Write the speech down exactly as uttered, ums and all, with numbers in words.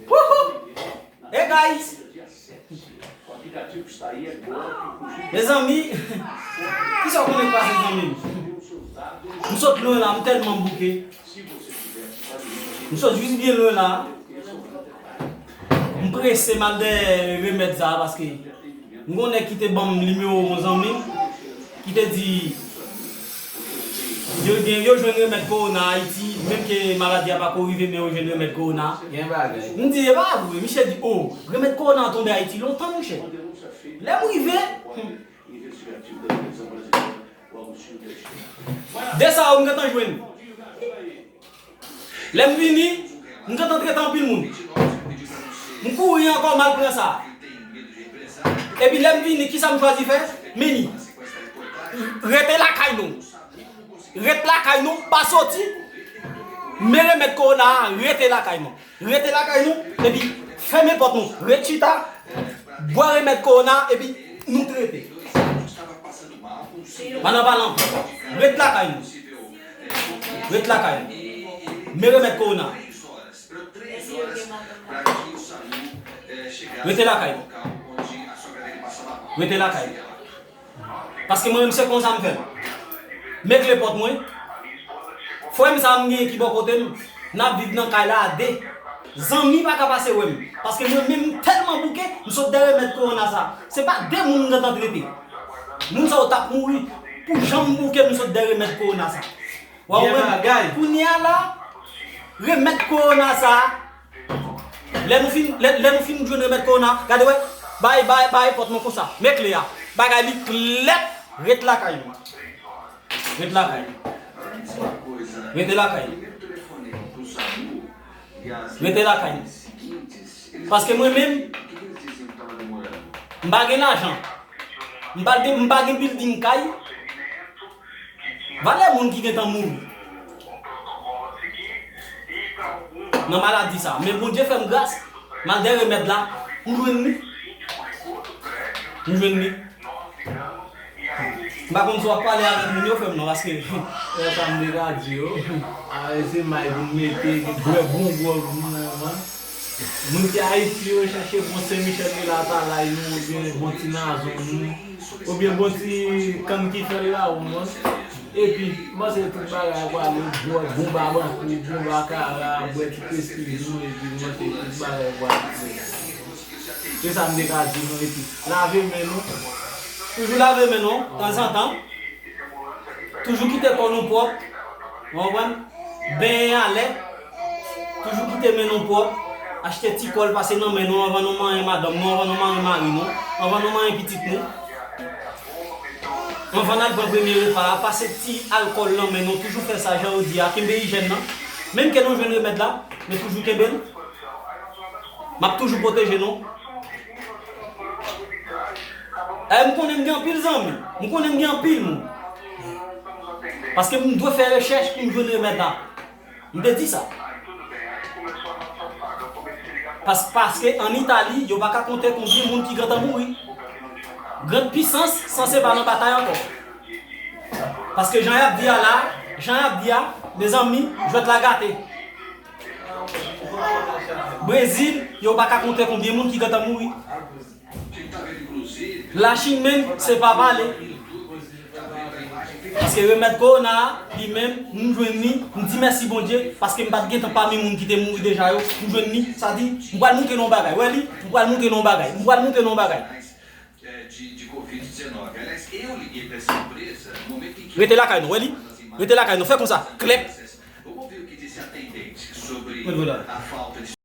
Wouhou! Hey guys! Mezanmi, kisa w konnen k pase zanmi m? M sot lwen la, m tèlman bouke. M sot jis byen lwen la. M prese m al dèyè remèd sa a paske m gon nèg ki te ban m nimewo yon zanmi m ki te di yo gen, yo jwenn remèd kowona Ayiti, menm ke maladi a pako rive, men yo jwenn remèd kowona. Gen bagay. M di, e pa vre. Misye di, o, remèd kowona an tonbe Ayiti lontan, monchè. Lè m rive, hmm. De sa yo, m gentan jwenn. Lè m vini, m gentan trete anpil moun. M kouri ankò, m al pran sa. Epi lè m vini, kisa m chwazi fè? Meni. Rete lakay nou. Ret lakay nou, pa soti. Men remèd kowona a, rete lakay nou. Rete lakay nou, epi fèmen pòt nou. Ret chita, bwè remèd kowona, epi nou trete. Pa nan pale anpil. Ret lakay nou. Ret lakay nou. Men remèd kowona. Rete lakay nou. Rete lakay nou. Paske mwen menm se konsa m fè l. Men kle pòt mwen. Frè m sa a m genyen ki bò kote m, n ap viv nan kay la a de. Zanmi pa ka pase wè m. Paske mwen menm m tèlman bouke, m sot dèyè remèd kowona sa. Se pa de moun m gentan trete. Moun sa yo t ap mouri pou jan m bouke m sot dèyè remèd kowona sa. Wa wè m, kounye a la, remèd kowona sa a, lè nou fin, lè, lè nou fin jwenn remèd kowona, gade wè, bay, bay, bay pòt mwen konsa. Men kle a. Bagay li klèt, ret lakay nou. Ret lakay nou. Rete lakay nou. Rete lakay nou. Paske mwen menm, m pa gen lajan. M pa gen, m pa gen building kay. Valè moun ki gentan mouri nan maladi sa. Men Bondye fè m gras, m al dèyè remèd la, m jwenn li. M jwenn li. M pa konn si w ap pale avèk moun yo, frè m, non, paske lè sa m te ka di yo, a, se may pou m mete, bwè bon gwòg nou, man. Moun ki Ayiti yo, chèche bon Sen Michèl de Latalay nou, oubyen bon ti nazon nou, oubyen bon ti kann ki fè lawon, man. Epi, m panse tout bagay pral bon, bon babankou, bon bakara, bwè ti prestij nou, epi m panse tout bagay pral bon. Se sa m te ka di nou, epi lave men nou. Toujou lave men nou, tanzantan. Toujou kite kò nou pwòp. Ou konprann? Benyen alè. Toujou kite men nou pwòp. Achte ti kòl pase nan men nou anvan nou manyen madanm nou, anvan nou manyen mari nou, anvan nou manyen pitit nou. Anvan n al pran premye repa a, pase ti alkòl nan men nou, toujou fè sa jan yo di a, kenbe ijyèn nan. Menm ke nou jwenn remèd la, men toujou kenbe l. M ap toujou pwoteje nou. E m konnen m gen anpil zanmi, m konnen m gen anpil moun. Paske m dwe fè rechèch pou m jwenn remèd la. M te di sa. Pas, paske ann Itali, yo pa ka konte konbyen moun ki gentan mouri. Grand Pisans sanse pa nan batay ankò. Paske jan y ap di a la, jan y ap di a, mezanmi, jwèt la gate. Brezil, yo pa ka konte konbyen moun ki gentan mouri. Lachin menm, se pa pale. Paske remèd kowona a, li menm, m jwenn li, m di mèsi Bondye, paske m pa t gentan pami moun ki te mouri deja yo, m jwenn li, sa di, m pral montre nou yon bagay, wè li, m pral montre nou yon bagay, m pral montre nou yon bagay. Rete lakay nou, wè li, rete lakay nou, fè konsa, klèp. Mwen vre la.